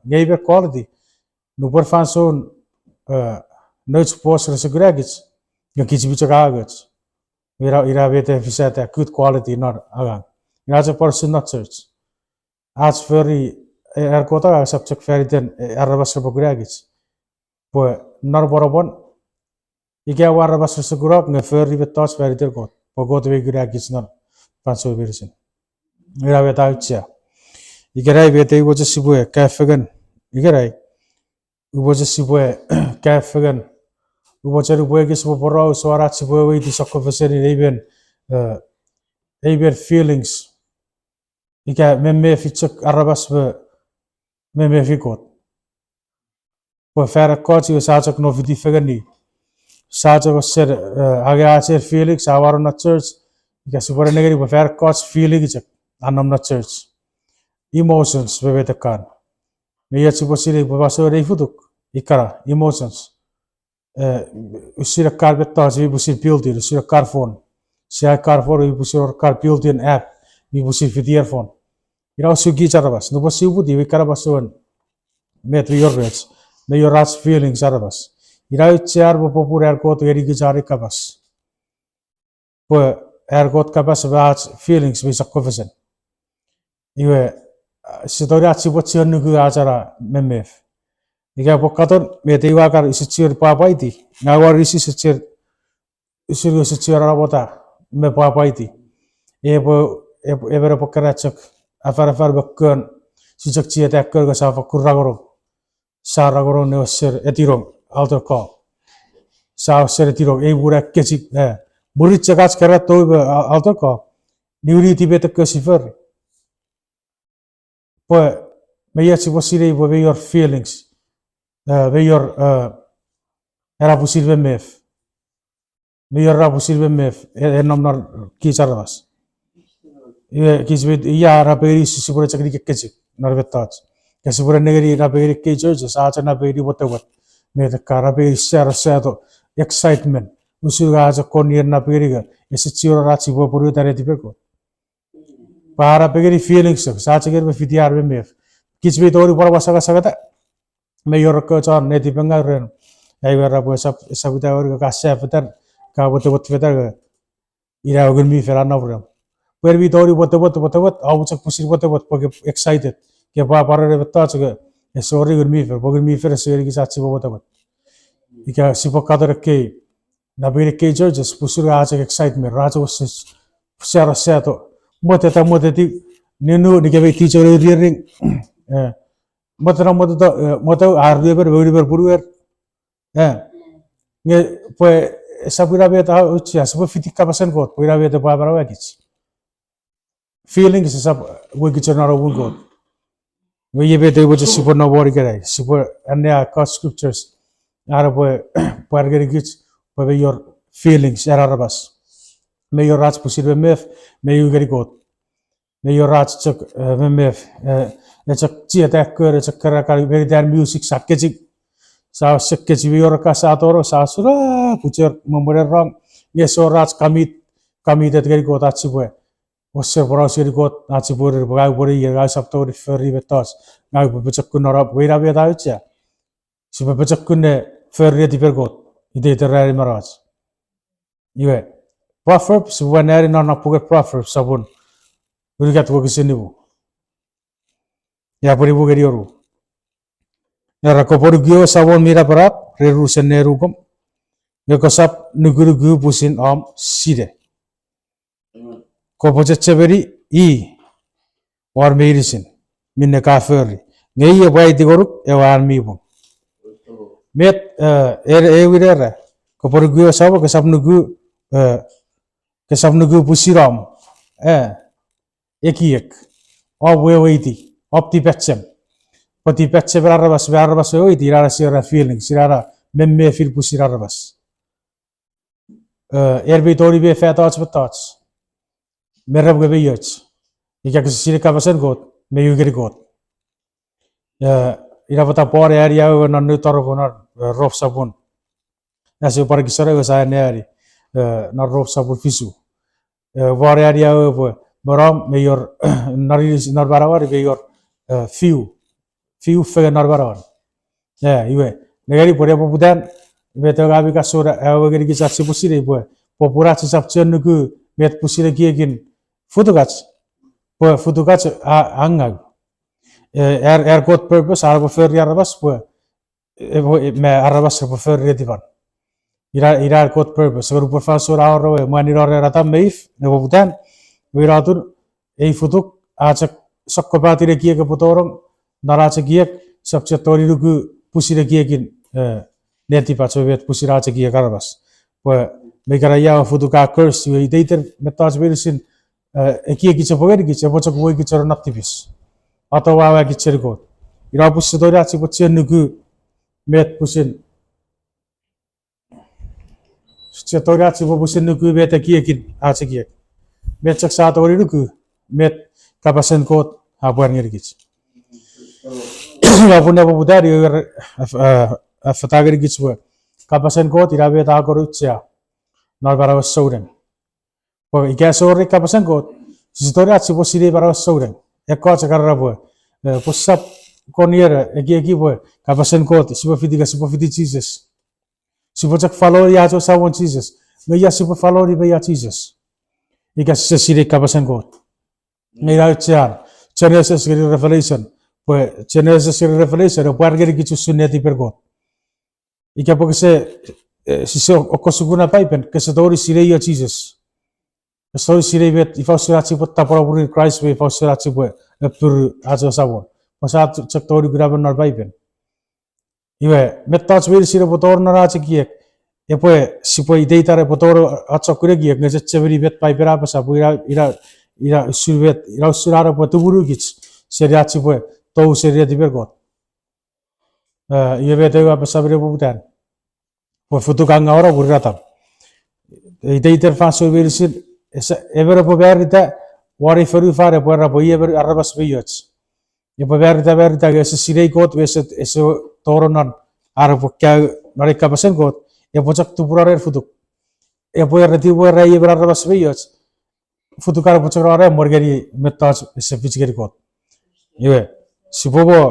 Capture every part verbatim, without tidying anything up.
Nge iwe quality, nupwen fansoun, eh, nouch boss rese kunakich, nge kich mi chok angoch. Ina, ina met a fisata good quality non angang. Ina chok pwan usun non church. Ach fori, eh, an Kot angang esap chok faniten, eh, aramas repwe kunakich. Pwe non pwonopwon, ika ewe aramas rese kunok nge fori mettoch faniten Kot. Pwe Kot mei kunakich non fansoun meinisin. Ina met a auchea. Ikenai met ei mochen sipwe kae fengen. Ikenai. Ua mochen sipwe kae fengen. Ua mochen upwe ekis sipwe poraus won ach sipwe weweiti sokkofesenin ei men, eh, ei men feelings. Ika memefin chok aramas me, memefin Kot. Pwe fan ekkoch iwe sia chok no fiti fengeni. Sia chok sen, eh, angei ach en feelings, sa wano non church. Ika sipwe ne nengeni pwe fan ekkoch feeling chok a nom non church. Emotions me metekan. Me iei sipwe sinei pwe masouen ei futuk, ikkana, emotions. Eh, usun ekkan mettoch mi pwisin built-in, usun ekkan phone. Sia ekkan phone, mi pwisin wor ekkan built-in app, mi pwisin fiti en phone. Ina usun kich aramas, nupwen si uputiw, ikkana masouen met mi wor rech, me wor ach feelings aramas. Ina auchean me popun an Kot ngeni kich an kapas. Pwe an Kot kapas me ach feelings mi sokkofesen. Iwe, ah, sise tongeni ach sipwe chok nuku ach ena memef. Ika pwe katon met ei ua kan use chiwen pwapwaiti. Ngang ua risi use chiwen, usun use chiwen anamota me pwapwaiti. Epwe, epwe, emon epwe kan chok afanafan me kon, si chok chieta kon nge sa fakkun rangonong. Sa rangonong ne wesen etinong altar call. Sa wesen etinong ei muna kechik, eh. Mwirin chok ach keran tou me a-, altar call, niwiniti met ekkewe si fori. Pwe, me iei sipwe sinei pwe mei wor feelings. Eh, mei wor, eh, ena pwisin memef. Mei wor ena pwisin memef, e, e nom non kich aramas. Iwe kich met, ia napengeni sipwene chok nikekechik non mettoch. Ika sipwene nengeni napengeni ekkei churches, a chok napengeni wetewet. Met ekka napengeni sarasato, excitement. Usun a chok kon ien napengeni ka, ese chiwen ach sipwe pwonueta netipen Kot. Pwe a napengeni feelings chok, sa chok en me fiti an memef. Kich mei tongeni pwan masangasangeta. Mei wor ekkoch chon netipengau ren. Ai we ra pwe esap, esap ita wor ka safetan, ka wetewet fetan, ina ewe Ngun mi Fel a nom rem. Pwe en mi tongeni wetewet, wetewet, a chok pwisin wetewet, pwe ke excited. Ke pwapwa ren mettoch ke, ese wor Ngun mi Fel, pwe Ngun mi Fel ese ngenikich ach sipwe wetewet. Ika sipwe katon ekkei, napengeni ekkei churches, pwisin a chok excitement, ra chok sarasato. Mweteta, mwetetiw, nunu, nikemi teacher e riering. Eh, mwetena, mweteto, eh, mwetew, ar ruemon, me unumon punuer. Eh, nge, pwe, esap ina met a auchea, sipwe fiti kapasen Kot, pwe ina met epwe amanauakich. Feelings esap, eh, wekich non anuon Kot. Nge iei met ei mochen sipwe nom won ikenai, sipwe annea ekkoch scriptures. Are pwe, pwe ar ngenikich, pwe mei wor feelings, ena aramas. Mei wor ach pwisin memef, mei u ngeni Kot. Mei wor ach chok, eh, memef, eh, e chok chieta kon, e chok kara kan, meni tan music sa kechik. Sa wesen kechik, mei wor ekka sa tonong, sa sura, pucher, me mwen rong, nge ese wor ach commit, committed ngeni Kot ach sipwe. Wesen poraus ngeni Kot ach sipwe, pwe ngang upwene ier, ngang usap tongeni fori mettoch, ngang upwe pochokun non, pwe ina met a auchea. Sipwe pochokun ne fori netipen Kot iteiten ranin manauach. Iwe, Proverbs, sipwe anneani non na puken Proverbs sopun unungat wokisin nimu. Ia pwe nimu ngeni onu. Era, kopwe nuku ewe Samon mi Napanap ren unusen nenukom, nge kosap nukunuku pwisin om sine. Kopwe chechemeni i won meinisin minne ka fori, nge i epwe aiti ngonuk ewe an mi pung. Met, eh, e, ewin era, kopwe nuku ewe Samon, kosap nuku, eh, kosap nuku pwisin om, eh, ekiek, om weweiti, om tipachem. Pwe tipachemen aramas, me aramas weweiti, ina ese era feelings, ina ena memefin pwisin aramas. Eh, en mei tongeni mefatoch mettoch. Me rem nge mei och. Ika kese sinei kapasen Kot, mei u ngeni Kot. Eh, ina pwata Paul a ani awewe non New Testament non, eh, Rom sopun. Ese pwan kisana ewe sa anneani, eh, non Rom sopun fisu. Eh, Paul a ani awewe pwe, me nom mei wor, non inis, non manauan mei wor, eh, fiu. fiu fengen non manauan. E, iwe, nengeni pwe nepoputan, met ewe ami kasona, ewe ngenikich ach sipwe sinei pwe, popun ach sisap chuen nuku met pwisin ekiekin futukach, pwe futukach a, a ngau. E, ar, ar Kot purpose, ar epwe fori aramas pwe, e, pwe, e, me aramas epwe fori netipan. Ina, ina Kot purpose. Nge nupwen fansoun a wor ewe mwan ina ren Adam me Eve, nepoputan, iwe ina atun, ei futuk, a chok sokkopaten ekiek epwe tonong, non ach ekiek, sap chuen tongeni nuku pwisin ekiekin, e, netipach me met pwisin ach ekiek aramas. Pwe, me ikana ia ewe futuk a curse, iwe iteiten mettoch meinisin, e, ekiekich epwe ngenikich, epwe chok uweikich non tipis. Atowaua kich seni Kot. Ina pwisin sia tongeni ach sipwe chuen nuku met pwisin Sia tongeni ach sipwe pwisin nuku met ekiekin ach ekiek. Met chok sia tongeni nuku, met kapasen Kot a pwar ngenikich. Ina pun nepoputan, e, a, a, a fata ngenikich pwe kapasen Kot ina met a kon auchea non manauen souneng. Pwe ika ese wor kapasen Kot, sise tongeni ach sipwe sinei manauen souneng. Ekkoch ekkana pwe, e, pwe sisap kon iena ekieki pwe kapasen Kot, sipwe fiti ika sipwe fiti Jises. Sipwe chok followni ach we Samon Jises. Nge ia sipwe followni me ia Jises? Ika sise sinei kapasen Kot. Nge ina auchean Genesis ngeni Revelation. Pwe Genesis ngeni Revelation, e pwar ngenikich usun netipen Kot. Ika pwe kese, e, sise okkosukuna Paipen, kese tongeni sinei io Jises. Kese tongeni sinei met ifa usun ach sipwe tapweno mwirin Kraist me ifa usun ach sipwe, e, appiru ach we Samon. Pwe sia chok tongeni kuna me non Paipen. Iwe, mettoch meinisin epwe tonong non ach ekiek, epwe sipwe iteitan epwe tonong ach sokkun ekiek nge chechemeni met Paipen a apasa pwe ina, ina, ina usun met, ina usun an epwe tumunukich seni ach sipwe tou seni netipen Kot. E, iwe met ewe a apasa me nepoputan. Pwe futuk a ngaw no mwirin Adam. Iteiten fansoun meinisin, ese, emon epwe marita won ei fonufan epwe era pwe i emon aramas mi och. Epwe marita, marita nge ese sinei Kot, ese, ese tonong non, are epwe kaeo non ei kapasen Kot, epwe chok tupuno ren futuk. Epwe ereti pwe era i emon aramas mi och, futuk an epwe chok no ren mwen ngeni mettoch ese fich ngeni Kot. Iwe, sipwe mo,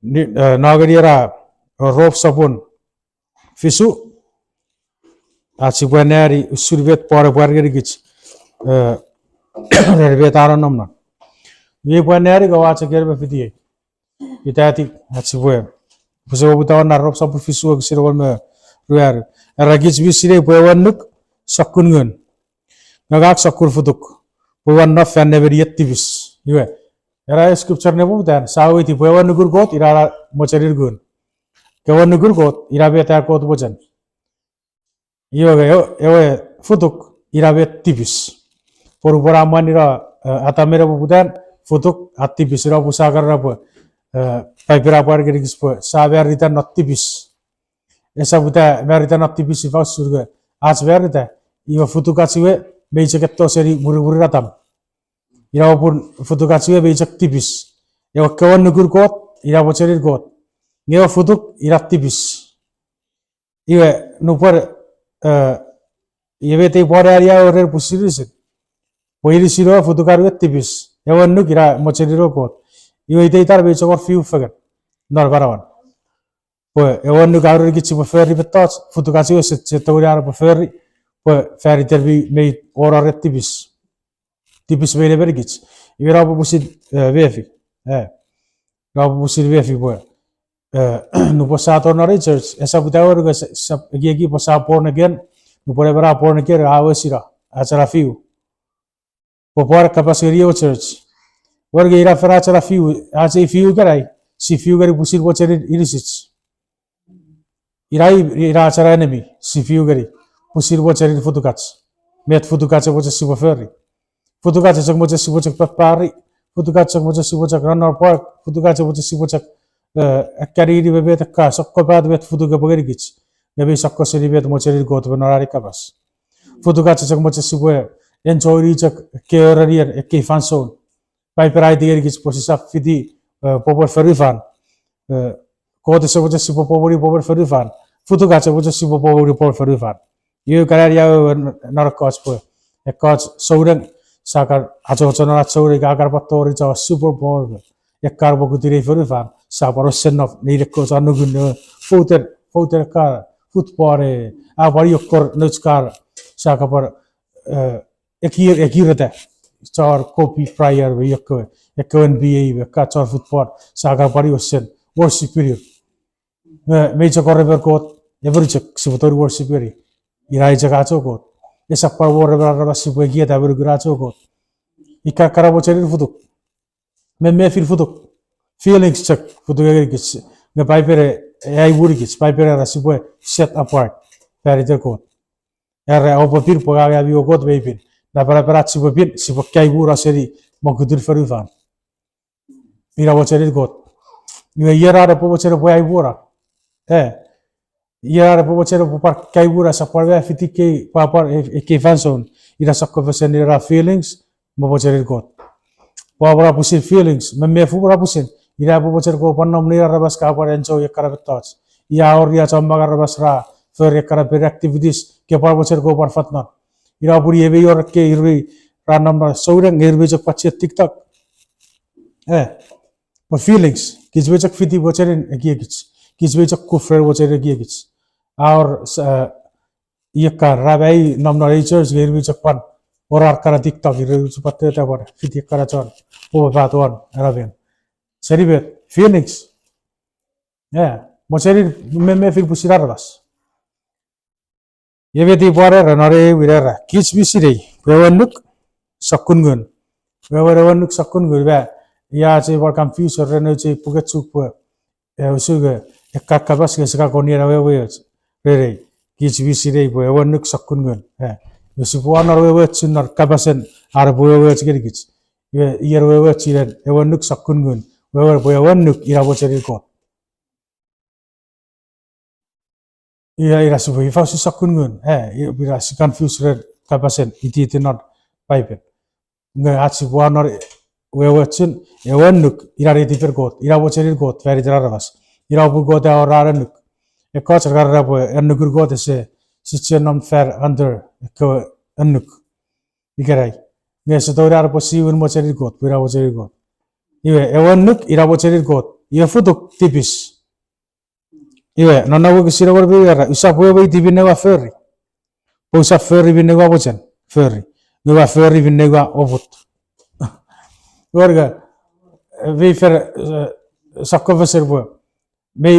ni, e, no ngeni ena, e, Rom sopun fisu, ach sipwe anneani usun met Paul a pwar ngenikich, e, ren met a nonnom non. Iwe pwe anneani nge ua chok en me fitiei. Itati, ach sipwe, pwe sipwe poputa won Rom sopun fisu wokisin engon me ruanu. Era kich mi sinei pwe ewe annuk sokkun ngun, nge ngang sokkun futuk, pwe ua no fan nemenien tipis. Iwe, ena scripture nepoputan, sia weweiti pwe ewe annukun Kot ina mochenin ngun. Ewe annukun Kot ina met an Kot mochen. Iwe, ewe, ewe futuk ina met tipis. Pwe nupwen a mwanino, e, Adam me nepoputan, futuk a tipis, ina pwe sia kan era pwe, e, Paipen a pwar ngenikich pwe sia marita non tipis. Esap ita marita non tipis ifa usun nge ach marita, iwe futukach iwe mei chok etto seni mwirimwirin Adam. Ina pun futukach iwe mei chok tipis. Ewe kewe annukun Kot ina mochenin Kot. Nge ewe futuk ina tipis. Iwe, nupwen, e, iwe met ei pwan ani awe ren pwisin inisin. Pwe inisin ewe futukan we tipis. Ewe annuk ina mochenin ewe Kot. Iwe iteitan mei chok wor fiu fengen non manauan. Pwe ewe annuk a erenikich sipwe fori mettoch, futukach iwe ese, ese tongeni an epwe fori, pwe fan iten mi, mei wor ren tipis. Tipis mei nemenikich. Iwe ina pwe pwisin, e, mefi. E, ina pwe pwisin mefi pwe, e, nupwen sia tonong non ei church, esap ita wor nge sa, sa, ekieki pwe sia born again, nupwen emon a born again, a wesino ach ena fiu. Pwe pwan kapas ngeni ewe church. Wor nge ina fen ach ena fiu, ach ei fiu ikenai, si fiu ngeni pwisin mochenin inisich. Ina, ina ach ena enemy, si fiu ngeni pwisin mochenin futukach. Met futukach e mochen sipwe fori. Futukach e chok mochen sipwe chok papari. Futukach e chok mochen sipwe chok nonnom park. Futukach e mochen sipwe chok, e, akkanini me met ekka, sokkopat met futuk epwe ngenikich. Nge mei sokko seni met mochenin Kot me non an ei kapas. Futukach e chok mochen sipwe enjoyni chok ekkei orenien, ekkei fansoun. Paipen a aiti ngenikich pwe sisap fiti, e, pwopwen fonufan. E, Kot ese mochen sipwe pwopweni pwopwen fonufan. Futukach e mochen sipwe pwopweni pwopwen fonufan. Iwe kan ani awewe non ekkoch pwe, ekkoch souneng, sia kan achocho non ach souneng ika a kan pwan tori chon Super Bowl. Ekkan pokiten ei fonufan, sia pwan osen nom nein ekkoch annukun ne fouter, fouter ekkan football, e, a pwan iokor nouch kan, sia kan pwan, e, ekir, ekireta. Chon Kobe Bryant me ekkewe, ekkewe N B A me ekkan chon football, sia kan pwan osen worship ir. Me, mei chok wor emon Kot, emon chok sipwe tongeni worship ngeni. Ina i chok ach Kot. Esap pwan wor emon aramas sipwe ekieta me nukun ach Kot. Ika kana mochenin futuk. Memefin futuk. Feelings chok futuk ngenikich. Nge Paipen e, e aimunikich. Paipen era sipwe set apart fan iten Kot. Era oupwe pin pwe ngang ami we Kot mei pin. Napanapen ach sipwe pin, sipwe kaimuno seni mokutun fonufan. Ina mochenin Kot. Iwe ien an epwe mochen epwe aimuno. E. Ien an epwe mochen epwe pwan kaimuno, esap pwan me fiti ekkei pwapwan, e, ekkei fansoun. Ina sokkofesen ena feelings, me mochenin Kot. Pwapwan pwisin feelings, memefin pwapwan pwisin. Ina epwe mochen kopwe pwan nom nein aramas ka pwan enjoy ekkana mettoch. Ia wor ia chommong aramas ra fori ekkana pin activities, ke pwan mochen kopwe pwan fat non. Ina pun iei mei wor ekkei ir mei ra nom non souneng, nge ir mei chok pwan chie TikTok. E, pwe feelings, kich mei chok fiti mochenin ekiekich. Kich mei chok kuf ren mochenin ekiekich. A wor, e, iekkan ra mei nom non ei church, nge ir mei chok pwan wor ar kana TikTok, ir mei chok pwan teta pwan fiti ekkana chon, pwe patoan, ena men. Seni met, feelings. E, mochenin memefin pwisin aramas. Iei met i pwan era non ei win era, kich mi sinei pwe ewe annuk sokkun ngun. Wewen ewe annuk sokkun ngun, iwe ia ach ei pwan confuse ren ach ei pukechuk pwe, e, usun nge, ekkan kapas nge sia kan kon ien weweoch. Ren ei, kich mi sinei pwe ewe annuk sokkun ngun. E, iwe sipwe wor non weweochun non kapasen, are pwe weweoch ngenikich. Iwe ien weweoch inen ewe annuk sokkun ngun. Wewen pwe ewe annuk ina mochenin Kot. Ia, ina sipwe ifa usun sokkun ngun, e, ina si confuse ren kapasen ititin non Paipen. Nge ach sipwe wor non weweochun, ewe annuk, ina netipen Kot, ina mochenin Kot fan iten aramas. Ina pun Kot a wor an annuk. Ekkoch ra kan era pwe annukun Kot ese, ese chuen nom fan under ekkewe annuk ikenai. Nge ese tongeni an epwe siwin mochenin Kot, pwe ina mochenin Kot. Iwe, ewe annuk, ina mochenin Kot. Iwe futuk, tipis. Iwe, non na wokisin engon me nimu era, usap weweiti minne ua fori. Pwe usap fori minne ua mochen fori. Nge ua fori minne ua oput. Wor nge, mei fen, e, sokkofesen pwe, mei,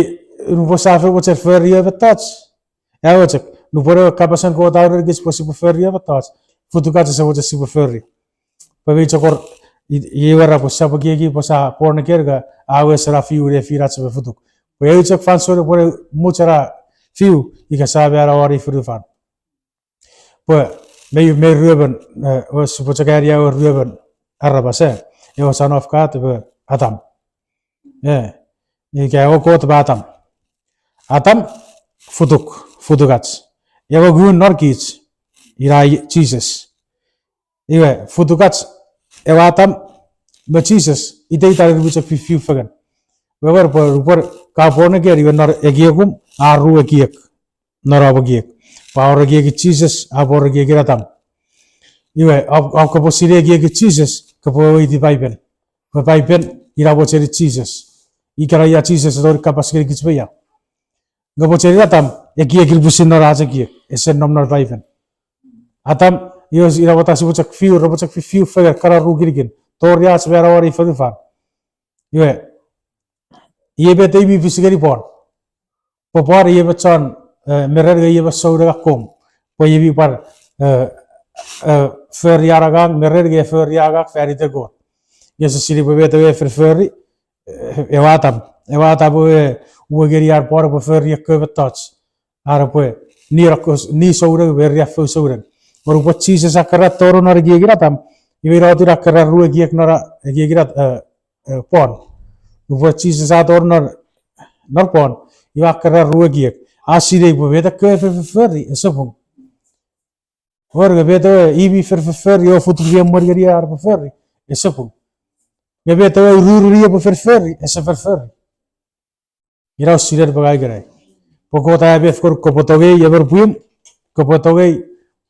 nupwen sia fen mochen fori ew mettoch. Ewe chok, nupwen ewe kapasen Kot a urenikich pwe sipwe fori ew mettoch, futukach ese mochen sipwe fori. Pwe mei chok wor, i, iwe ra pwe sisap ekieki pwe sia born again nge a wes ena fiu nefinach me futuk. Pwe eu chok fansoun epwe much ena fiu ika sia mano won ei fonufan. Pwe mei, mei ruemon, e, sipwe chok aea ewe ruemon aramas, e, ewe Son of God, ewe Adam. E, ika ewe Kot me Adam. Adam, futuk, futukach. Ewe ngun non kich, ina i Jises. Iwe, futukach, ewe Adam me Jises, iteitan ir mi chok fifiu fengen. Wewen pwe, pwe ka born again, iwe non ekiekum, a ru ekiek. Non om ekiek. Pwe a wor ekiekin Jises, a wor ekiekin Adam. Iwe, om, om kopwe sinei ekiekin Jises, kopwe weweiti Paipen. Pwe Paipen, ina mochenin Jises. Ikana ia Jises a tongeni kapas ngenikich me ia. Nge mochenin Adam, ekiekin pwisin non ach ekiek, ese nom non Paipen. Adam, iwe ina pwata sipwe chok fiu, repwe chok fifiu fengen, kana ru kinikin. Tori ach mano won ei fonufan. Iwe, iei met ei mi fis ngeni pwan. Pwe pwan iei met chon, e, me ren nge iei met souneng akkom. Pwe iei mi pwan, e, e, fori an angang, me ren nge fori angang fan iten Kot. Nge ese sinei pwe met ewe fen fori, e, ewe Adam. Ewe Adam ewe, uwei ngeni an pwan epwe fori ekkewe mettoch. Are pwe, ni rakos, ni souneng, me riaffou souneng. Nge nupwen Jises a keran tonong non ekiekin Adam, iwe ina atun a keran ru ekiek non ekiekin Ad-, e, e, pwan. Nupwen Jises a tonong non, non pwan, iwe a keran ru ekiek. A sinei pwe met ekkewe fen fofori, ese pung. Wor nge met ewe i mi fen fofori, o futuk mi emwen ngeni ar fofori, ese pung. Nge met ewe ururuni epwe fen fori, ese fen fori. Ina usun en pwe ngang ikenai. Pwe Kot a mef ngonuk kopwe tongei emon pwium, kopwe tongei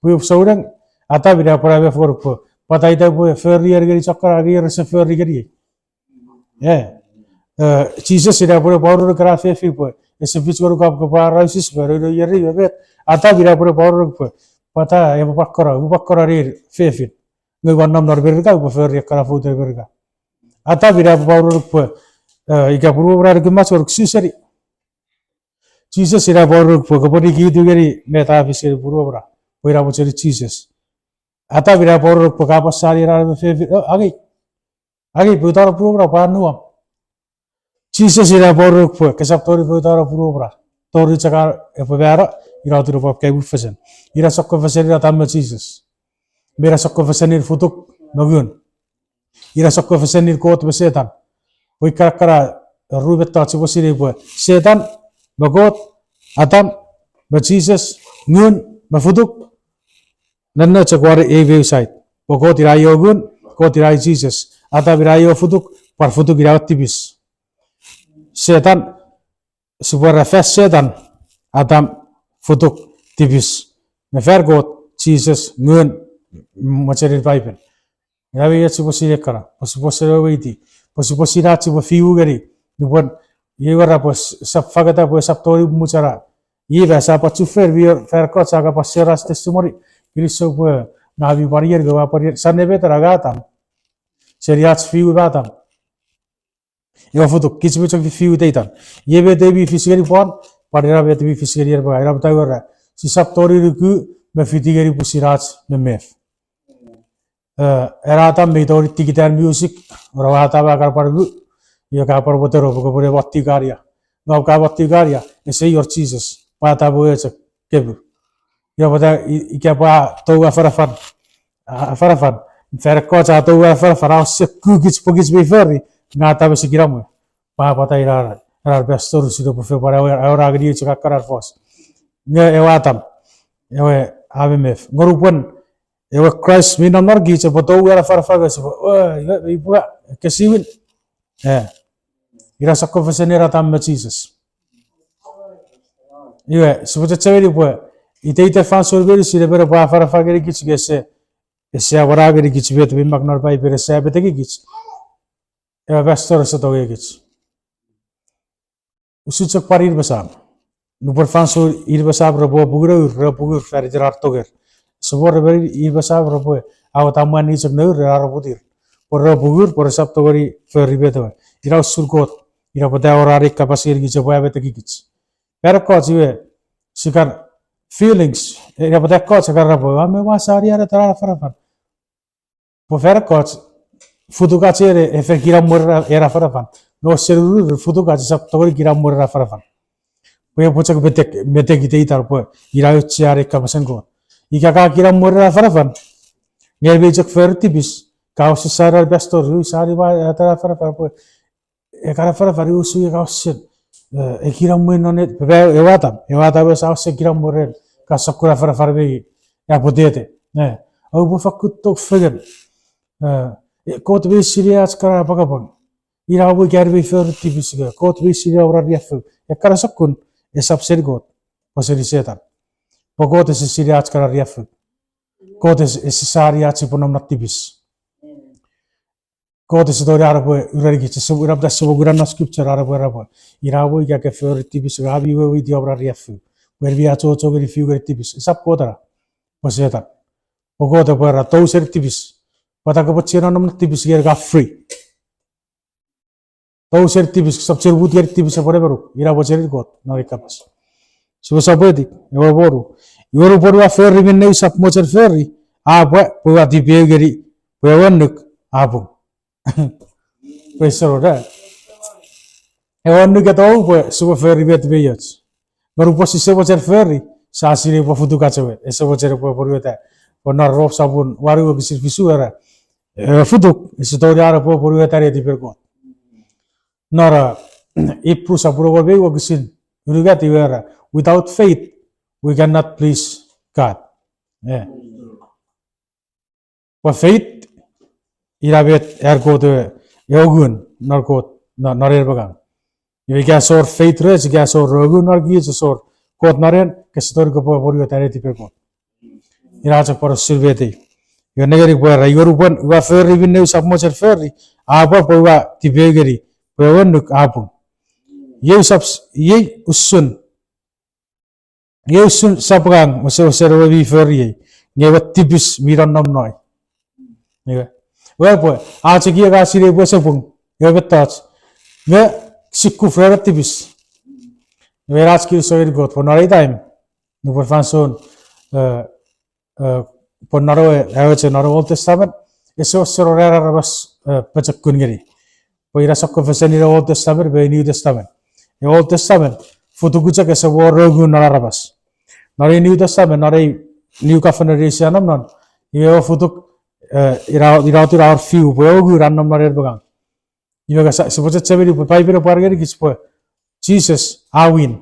pwium souneng, Adam ina pwe a mef ngonuk pwe, pwata ita upwe fori en ngeni chok kana nge ir rese fori ngeniei. E, Jises ina epwe ne pwauronuk ena fefin pwe ese fich ngonuk om kopwe arausis me nounou ieri me met. Atam ina epwe ne pwauronuk pwe pwata epwe pwan kona, epwe pwan kona nein fefin. Nge ua nom non Merika, upwe fori ekkana fouten Merika. Atam ina epwe pwauronuk pwe ika punuom ra nukumach ngonuk su seni. Jises ina pwauronuk pwe kopwe nikitu ngeni met a fis ngeni punuom ra pwe ina mochenin Jises. Atam ina pwauronuk pwe ka pwan sani ena me fefin, angei, angei poutano punuom ra pwe a nuom. Jises ina pwauronuk pwe kesap tongeni poutano punuom ra, tori chok epwe mano, ina atun epwe kaimufesen. Ina sokkofesenin Atam me Jises. Me ina sokkofesenin futuk me ngun. Ina sokkofesenin Kot me Setan. Pwe ikkana ekkana ru mettoch sipwe sinei pwe Setan me Kot, Atam me Jises, ngun me futuk, nonno chok won ei me eu side. Pwe Kot ina i ewe ngun, Kot ina i Jises. Atam ina i ewe futuk, pwan futuk ina ewe tipis. Setan, sipwe era fan Setan, Atam, futuk, tipis. Nge fan Kot, Jises, ngun, mochenin Paipen. Ina met sipwe sinei ekkana, pwe sipwe weweiti, pwe sipwe sinei ach sipwe fiu ngeni, nupwen, iei era pwe sap fangeta pwe sap tongeni muchara. Iei ma sa pwan chufengen, mi fan ekkoch a kan pwan share ach testimony, kinisou pwe ngang mi pwan ier, nge ua pwan ier, sa ne met ena nge Atam. Seni ach fiu me Atam. Ewe futuk, kich mi chok fiu iteitan. Iei met mi fis ngeni pwan, pwan ina met mi fis ngeni en me ngang, ina met a era, sisap tongeni nuku me fiti ngeni pwisin ach memef. Ena Atam mi tongeni tikitan music, ora Atam a kan pwan nuku, iwe ka pwan moteno pwe kopwe ne mottiw kania. Nge ka mottiw kania, ese wor Jises, pwe Atam we chok kepu. Ina pwata ika pwe a tou afanafan, afanafan, fan ekkoch a tou afanafan, a ose kukich pwe kich mi fori, nge Atam ese kinamwe. Pwe a pwata ina, ena pastor usun epwe fen pwan aura ngeni chok akkanan fos. Nge ewe Atam, ewe a memef. Nge nupwen ewe Kraist mi nom non kich epwe tou ena afanafan nge sipwe, iwe, ipuka, ekkesiwin. E, ina sokkofesenin Atam me Jises. Iwe, sipwe chechemeni pwe iteiten fansoun meinisin emon epwe afanafan ngeni kich nge ese, ese amwana ngeni kich met mi mak non Paipen, ese ametekikich. Ewe pastor ese tongei kich. Usun chok pwan in me sam. Nupwen fansoun in me sam repwe pungun nour, repwe pungur fan iten ar tonger. Ese wor emon in me sam repwe awata mwan ni chok nour ren ar putir. Pwe repwe pungur, pwe resap tongeni fori met ewe. Ina usun Kot, ina pwata a wor an ei kapas ngeni kich epwe ametekikich. Fan ekkoch iwe, sikan feelings, ina pwata ekkoch a kan era pwe, a me ua sani ena afanafan. Pwe fan ekkoch, futukach ena e fen kinamwe ena afanafan. Nge seni ururun futukach esap tongeni kinamwe ena afanafan. Pwe epwe chok metek, metek iteitan pwe ina auchean ei kapasen Kot. Ika ka kinamwe ena afanafan, nge mi chok fori tipis, ka ose sani pastor, u sani ena afanafan pwe, e kan afanafan usun ika ose, e kinamwe non, pwe ewe Atam, ewe Atam ese ose kinamwe ren, ka sokkun afanafan mi, a pwetete. Oupwe fakkun tok fengen. Kot mi sinei ach kana apwangapwang. Ina mwo ika en mi fori tipis nge Kot mi sinei om na riaffou. Ekkana sokkun, esap seni Kot, pwe seni Setan. Pwe Kot ese sinei ach kana riaffou. Kot ese, ese sani ach sipwe nom non tipis. Kot ese tongeni an epwe urenikich, ina pwata sipwe kuna non scripture an epwe era pwe, ina mwo ika ke fori tipis nge ami weweiti om na riaffou. Pwe en mi achocho ngeni fiu ngeni tipis. Esap Kot ena. Pwe Setan. Pwe Kot epwe era tou seni tipis. Pwata kopwe chienan nom non tipis nge en ka free. Tou seni tipis, sap chuen mut ngeni tipis epwe nemenuk, ina mochenin Kot non ei kapas. Sipwe sopweti, ewe ponu. Iwe nupwen ua fori minne usap mochen fori, a pwa, pwe ua tipeeu ngeni, pwe ewe annuk a pung. Praise the Lord, e. Ewe annuk e tou pwe sipwe fori met mi och. Nge nupwen sise mochen fori, sia sinei pwe futukach ewe, ese mochen epwe pwonueta. Pwe non Rom sopun wanu wokisin fisu era, ewe futuk ese tongeni an epwe pwonueta netipen Kot. Non Ipru sopun engon me ew wokisin unungat iwe era, without faith, we cannot please God. E. Pwe faith, ina met an Kot ewe, ewe ngun non Kot, non en me ngang. Iwe ika esor faith rech, ika esor ewe ngun non kich, esor Kot non en, kese tongeni kopwe pwonueta netipen Kot. Ina chok pwan usun met ei. Iwe nengeni pwe ra iwe nupwen ua fori minne usap mochen fori, a pwa pwe ua tipeu ngeni pwe ewe annuk a pung. Iei usap s-, iei usun, iei usun sap ngang wesewesen ewe mi fori ei, nge ewe tipis mi nonnom noi. Iwe, iwe pwe, a chok iei ka sinei pwe ese pung ewe mettoch, nge si kuf ren ewe tipis. Iwe ach kinisou ngeni Kot pwe non ei time, nupwen fansoun, eh, eh, pwe non ewe, ewe che non ewe Old Testament, ese wor seno ran aramas, eh, pochokun ngeni. Pwe ina sokkofesen ina Old Testament me New Testament. E Old Testament, futuk chok ese wor ewe ngun non aramas. Non ei New Testament, non ei New Covenant sia nom non, iwe ewe futuk, eh, ina, ina otun a wor fiu pwe ewe ngun a nom non en me ngang. Iwe ka sa-, sipwe chechemeni pwe Paipen a pwar ngenikich pwe Jises a win.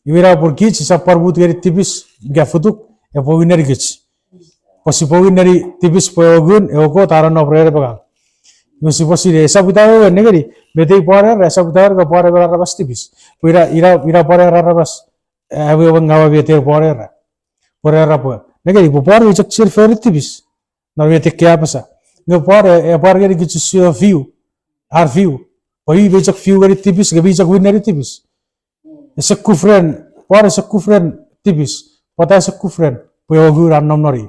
Iwe ina pun kich sisap pwan mut ngeni tipis ika futuk epwe win ngenikich. Pwe sipwe win ngeni tipis pwe ewe ngun, ewe Kot a nonnom ren en me ngang. Iwe sipwe sinei, esap ita wewen nengeni, met ei pwan era, esap ita wewen ka pwan emon aramas tipis. Pwe ina, ina, ina pwan era aramas, eh, awewe ngaw met ei pwan era. Pwe era pwe, nengeni, pwe pwan mi chok chir fori tipis. Non met ei ka apasa. Nge pwan, eh, e pwan ngenikich usun fiu, ar fiu. Pwe i mi chok fiu ngeni tipis, nge mi chok win ngeni tipis. Ese kuf ren, pwan ese kuf ren tipis. Pwata ese kuf ren, pwe ewe ngun a nom non i.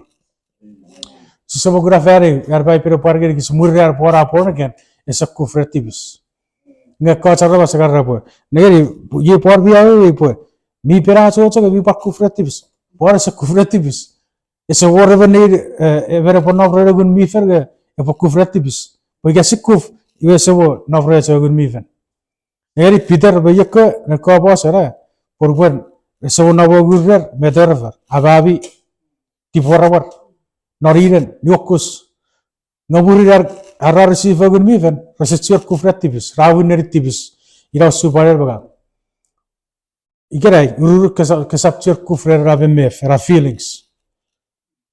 Sise mo kuna fan eu, ar Paipen a pwar ngenikich mwirin ar pwan a born again, ese kuf ren tipis. Nge ekkoch aramas a kan era pwe, nengeni, iei pwan mi awewe pwe mi pen achocho nge mi pwan kuf ren tipis. Pwan ese kuf ren tipis. Ese wor emon nein, eh, emon epwe nom ren ewe Ngun mi Fel nge epwe kuf ren tipis. Pwe ika si kuf, iwe ese mo nom rech ewe Ngun mi Fel. Nengeni Peter me iekkewe, ne kopos era, pwe nupwen ese mo nom ewe ngun rer, met a fori, a mi tipemwaramwar. Non inen, niuokus. Nge mwirin ar, ar receive ewe Ngun mi Fel, rese chiwen kuf ren tipis, ra win ngeni tipis. Ina usun pwan en me ngang. Ikenai, ururun kesa-, kesap chiwen kuf ren ena memef, ena feelings.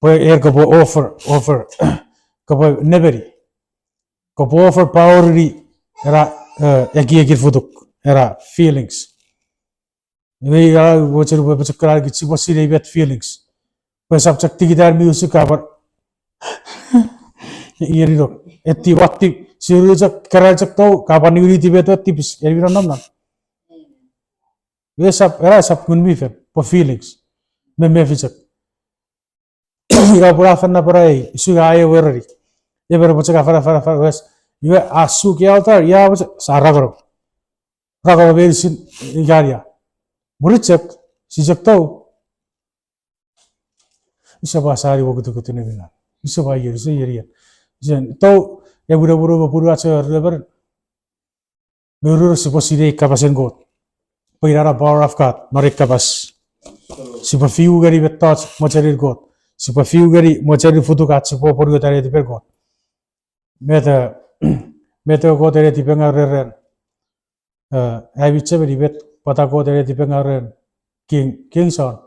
Pwe en kopwe over, over, kopwe nemeni. Kopwe overpowerini ena, eh, ekiekin futuk, ena feelings. Iwe ina mochen upwe pochokun ngenikich sipwe sinei met feelings. Pwe esap chok tikitan music a pwan, iei rinok, eti watti, siru chok, keran chok tou, ka pwan niwiniti met ewe tipis, en mi nonnom non. Iwe esap, ena esap Ngun mi Fel, pwe feelings. Memef chok. Ina pun a fen napanaei, usun nge a ewe ereni. Emon epwe chok afanafan, afanafan, wes. Iwe a suki altar, ia, wes, sa rangono. Rangono meinisin, ika ia. Mwirin chok, si chok tou. Ise pwan sani wokutukutun eminan. Ise pwan ier, ise ier, ier. Ise tou, ewe mwirimwiru me punuach ewe ruemon. Me ururun sipwe sinei kapasen Kot. Pwe ina ena power of God, non ei kapas. Sipwe fiu ngeni mettoch mochenin Kot. Sipwe fiu ngeni mochenin futuk ach sipwe apwonueta netipen Kot. Met, eh, met ewe Kot a netipengau ren, eh, ami chechemeni met pwata Kot a netipengau ren King, King Saul.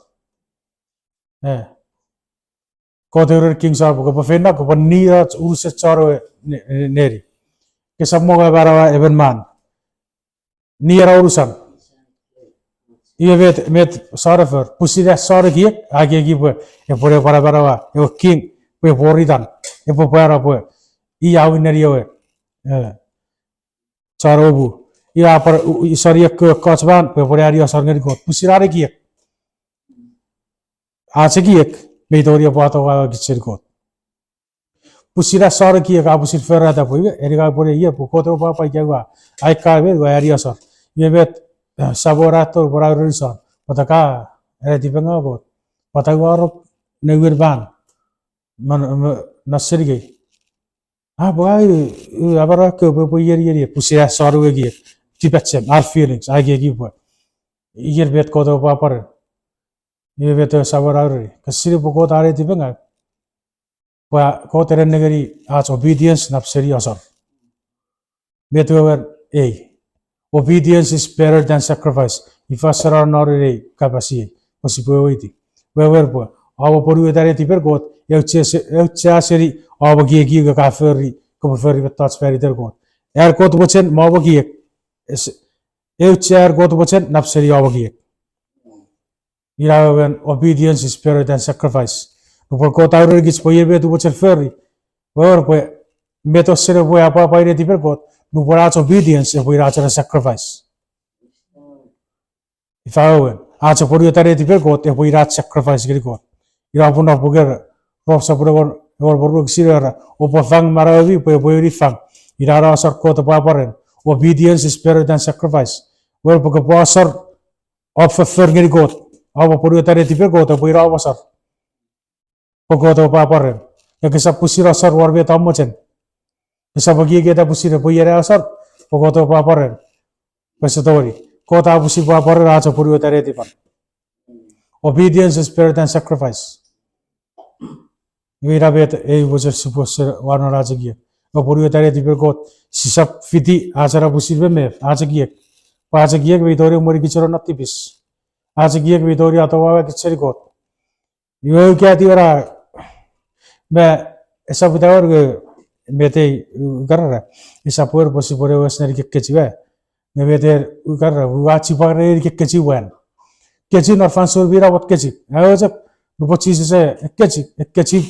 Eh. Kot a ureni King Saul pwe kopwe feino, kopwe nieno unusen chon ewe ne-, ne-, neni. Kesap mongo manaua emon man. Nieno unusan. Iwe met, met Saul a fori, pwisin an Saul ekiek, a ekieki pwe epwe ne pwan amanaua ewe king, pwe epwe wor itan, epwe pwarano pwe i a win ngeni ewe, eh, chon ewe mu. Iwe a pwan, u-, u-, isoni ekkewe ekkoch man pwe epwe ne aniosor ngeni Kot. Pwisin an ekiek. Ach ekiek, mi tongeni epwe atowaua kich seni Kot. Pwisin an Saul ekiek a pwisin forata pwe iwe, eni ka pwe ne iei pwe Kot ewe pwapwa ika ua, ai ka me ua aniosor. Iwe met, eh, Samuel a to pwe a ureni Saul, pwata ka, ena tipengau Kot. Pwata ua rong ne win man. Man, man, na senikei. A pwe ai, u, amanaua kewe pwe, pwe ieni, ieni, pwisin an Saul ewe ekiek. Tipachem, ar feelings, a ekieki pwe iei met Kot ewe pwapwa ren. Iwe met ewe Samuel a ureni. Ka sinei pwe Kot a netipengau. Pwe Kot a nennengeni ach obedience nap seni asor. Met wewen ei. Obedience is better than sacrifice. Ifa usun a nom ren ei kapas iei. Pwe sipwe weweiti. Wewen pwe, oupwe apwonueta netipen Kot, auchea se-, auchea seni, oupwe ekieki nge ka fori, kopwe fori mettoch fan iten Kot. An Kot mochen, mo ekiek. Es-, auchea an Kot mochen, nap seni om ekiek. Ina wewen obedience is better than sacrifice. Nupwen Kot a ureni kich pwe iei met upwe chok fori, wewen pwe met osen epwe apwapwai netipen Kot, nupwen ach obedience epwe ina ach ena sacrifice. Ifa wewen, ach apwonueta netipen Kot epwe ina ach sacrifice ngeni Kot. Ina pun non puken Rom sopun engon, engon me ruu wokisin ew era, oupwe fang manauemi pwe epwe unifang. Ina ena asor Kot epwe apwaren. Obedience is better than sacrifice. Wewen pwe kopwe asor, om foffor ngeni Kot, om apwonueta netipen Kot epwe ina om asor pwe Kot epwe apwaren. Nge kesap pwisin asor won met om mochen. Kesap ekieki pwisin epwe iei ena asor pwe Kot epwe apwaren. Pwe ese tongeni. Kot a pwisin pwe apwaren ach apwonueta netipan. Obedience is better than sacrifice. Iwe ina met ei mochen sipwe ese won ach ekiek. Apwonueta netipen Kot, sisap fiti ach ena pwisin memef, ach ekiek. Pwe ach ekiek mi tongeni emweni kich non ach tipis. Ach ekiek mi tongeni atowaua kich seni Kot. Iwe ukati ena, me esap ita wor nge met ei, ukarara. Esap wor pwe sipwe ne wes ne nikekkechiw. Nge met ei, ukarara, ua chipwang ne nikekkechiw wan. Kechiw non fansoun mi namot kechiw. Awewe chok, nupwen Jises e, ekkechiw, ekkechiw.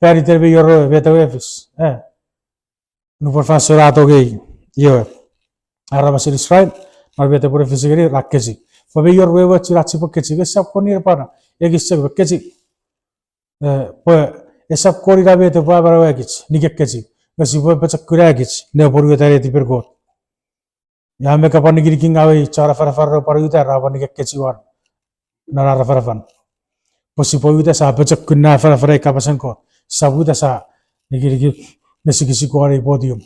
Fan iten mi wor met ewe a fis. E. Nupwen fansoun a tongei, iewe, aramasen Israel, non met epwe ne fis ngeni ra kechiw. Pwe mi wor wewen chok ach sipwe kechiw, esap kon ir pwan, ekis chok me kechiw. E, pwe esap kon ina met epwe amanaua kich, nikekkechiw. Nge sipwe pochokkuna kich, ne apwonueta netipen Kot. Ia me ka pwan nikinikingaw ei chon afanafan repwe pwan uta ra pwan nikekkechiw won non ar afanafan. Pwe sipwe uta sa pochokkun ne afanafana ei kapasen Kot. Sisap uta sa nikiniki me sikisik won ei podium.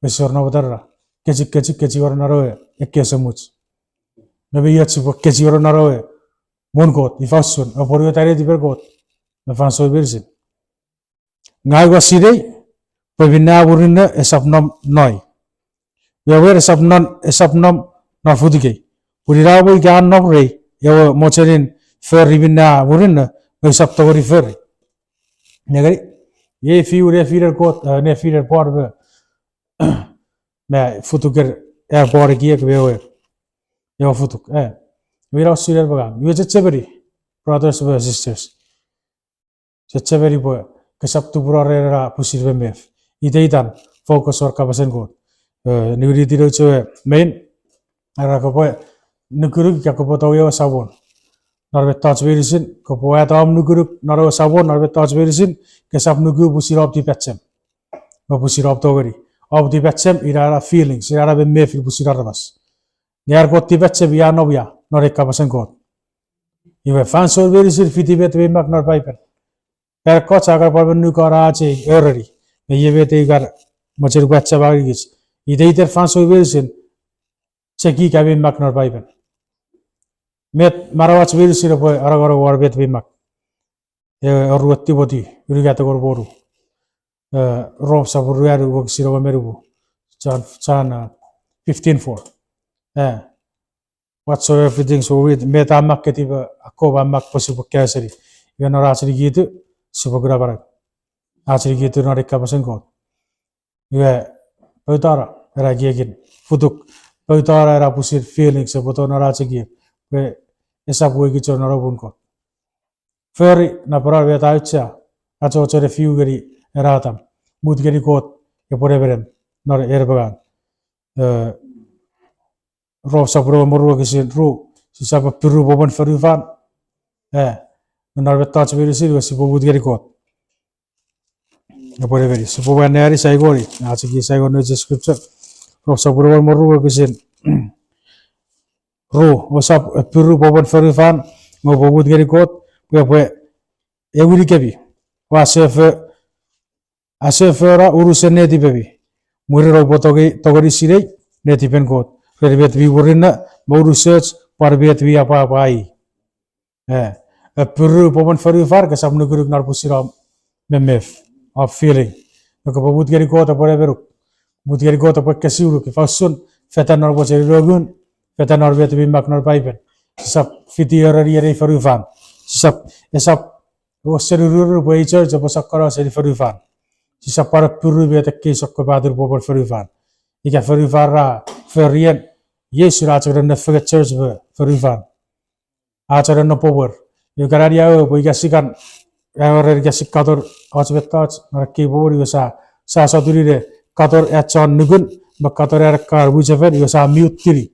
Pwe ese wor namot ra kechiw, kechiw, kechiw wor non ewe ekkei esemuch. Nge mi och sipwe kechiw wor non ewe muun Kot, ifa usun, apwonueta netipen Kot me fansoun meinisin. Ngang ua sinei pwe minne a murinno esap nom noi. Wewen esap nom, esap nom non futukei. Pun ina mwo ika a nom rei, ewe mochenin fori minne a murinno, nge usap tongeni fori. Nengeni, iei fiu nefinen Kot, e, nefinen pwan me, me futuken, e, pwan ekiek me ewe, ewe futuk, e. Iwe ina usun en me ngang. Iwe chechemeni, brothers and sisters. Chechemeni pwe kesap tupuno ren ena pwisin memef. Iteitan, focus won kapasen Kot. E, niwiniti nouch ewe main, era kopwe nukunuk ika kopwe tongei ewe Samon. Non mettoch meinisin, kopwe wata om nukunuk non ewe Samon, non mettoch meinisin, kesap nuku pwisin om tipachem. Me pwisin om tongeni. Om tipachem, ina ena feelings, ina ena memefin pwisin aramas. Nge an Kot tipachem, ia nom ia, non ei kapasen Kot. Iwe fansoun meinisin fiti met mi mak non Paipen. Ekkoch a kan pwan men nuku ach ei ereni. Nge iei met ei kan mochen upwe achema ngenikich. Iteiten fansoun meinisin, cheki ika mi mak non Paipen. Met manauach meinisin epwe anongonong won met mi mak. E, oruan Timoti, unungat engon me wonu. E, Rom sopun ruanu wokisin engon me nimu. John, John, e, fifteen four. E, whatsoever things we read, met a mak ketipe, akkom a mak pwe sipwe kaeo seni. Iwe non ach nikitu, sipwe kuna manau. Ach nikitu non ei kapasen Kot. Iwe, poutano ena ekiekin futuk. Poutano ena pwisin feelings epwe tou non ach ekiek. Pwe esap wekich non muun Kot. Fori napanapan met a auchea, achocho ne fiu ngeni ena Atam. Mut ngeni Kot epwe nemenem non en me ngang. E, Rom sopun engon me ruu wokisin ru, sisap apiru popun fonufan. E, non mettoch meinisin iwe sipwe mut ngeni Kot epwe nemeni. Sipwe pwan anneani sai ngeni, ach ekiek sai ngeni nouch scripture. Rom sopun engon me ruu wokisin ru, ousap apiru popun fonufan, nge oupwe mut ngeni Kot pwe epwe ewinikemi. Ua sefo, asefona unusen netipemi. Mwirin oupwe tongei, tongeni sinei netipen Kot ren met mi murinno me unusoch pwan met mi apwapwai. E, apiru popun fonufan, kesap nukunuk non pwisin om memef, om feeling. Nge kopwe mut ngeni Kot epwe nemenuk. Mut ngeni Kot epwe ekkesiwinuk, ifa usun, fetan non mochenin ewe Ngun, fetan non met mi mak non Paipen. Sisap fiti ereni ei fonufan. Sisap, esap, osen ururu pwe ei church epwe sokkono seni fonufan. Sisap pwan apiru met ekkei sokkopaten popun fonufan. Ika fonufan ra forien, iei usun ach nonnom fengen church me fonufan. Ach nonnom popun. Iwe kan ani awewe pwe ika sia kan a wor ren ika si katon och mettoch non ekkei popun, iwe sa, sa sotuni ne katon ach chon nukun me katon an ekkan mwichefen, iwe sa miutini.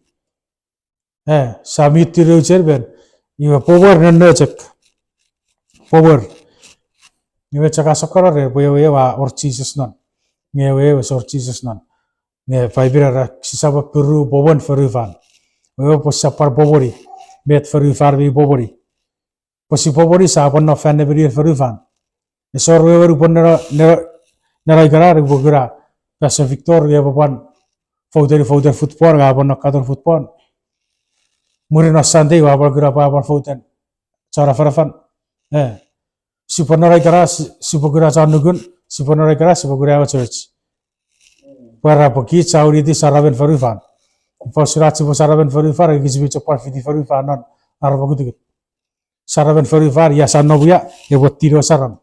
E, sa miutini auchean men, iwe popwer nonno chok. Popwer. Iwe chok a sokkono ren pwe ewe ewe a wor Jises non. Nge ewe ewe ese wor Jises non. Nge Paipen a era sisap appiru popwen fonufan. Ewe pwe sisap pwan popweni met fonufan mi popweni. Pwe si popweni sa pwan no fan nemenien fonufan. Ese wor wewen upwe neno, neno, neno ikenan upwe kuna Pastor Victor nge epwe pwan fouten, fouten football, nge a pwan no katon football. Mwirin non Sunday ua pwan kuna pwe a pwan fouten chon afanafan. E, sipwe neno ikenan, si-, sipwe kuna chon nukun, sipwe neno ikenan, sipwe kuna ewe church. Pwe era pwe kich sa winiti saramen fonufan. Ifa usun ach sipwe saramen fonufan, nge kich mi chok pwan fiti fonufan non ar mokutukut. Saramen fonufan, ia sa nom ia, epwe tino saram.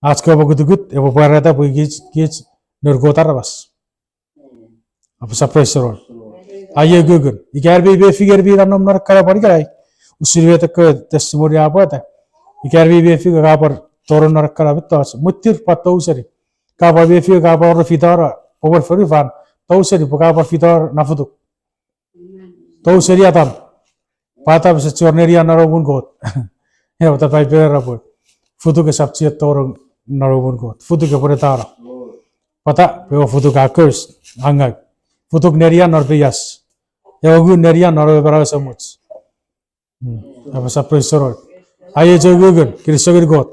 Ach kewe mokutukut epwe pwarata pwe kich, kich noun Kot aramas. Apasa praise the Lord. Aie ukukun. Ika en mi mefi en mi nanom non ekkana pwan ikenai, usun met ekkewe testimony a pwata. Ika en mi mefi ka pwan tonong non ekkana mettoch, mwitir pwan tou seni. Ka pwan mefi ka pwan wor fitano popwen fonufan, tou seni pwe ka pwan fitano na futuk. Tou seni Atam. Pwe Atam ese chiwen wor nenian non ewe muun Kot. Ina pwata Paipen era pwe futuk esap chiwen tonong non ewe muun Kot. Futuk epwe netano. Pwata pwe ewe futuk a curse, a ngau. Futuk nenian non peias. Ewe ngun nenian non ewe manau esemuch. Apasa praise the Lord. Aie chok ukukun, kinisou ngeni Kot.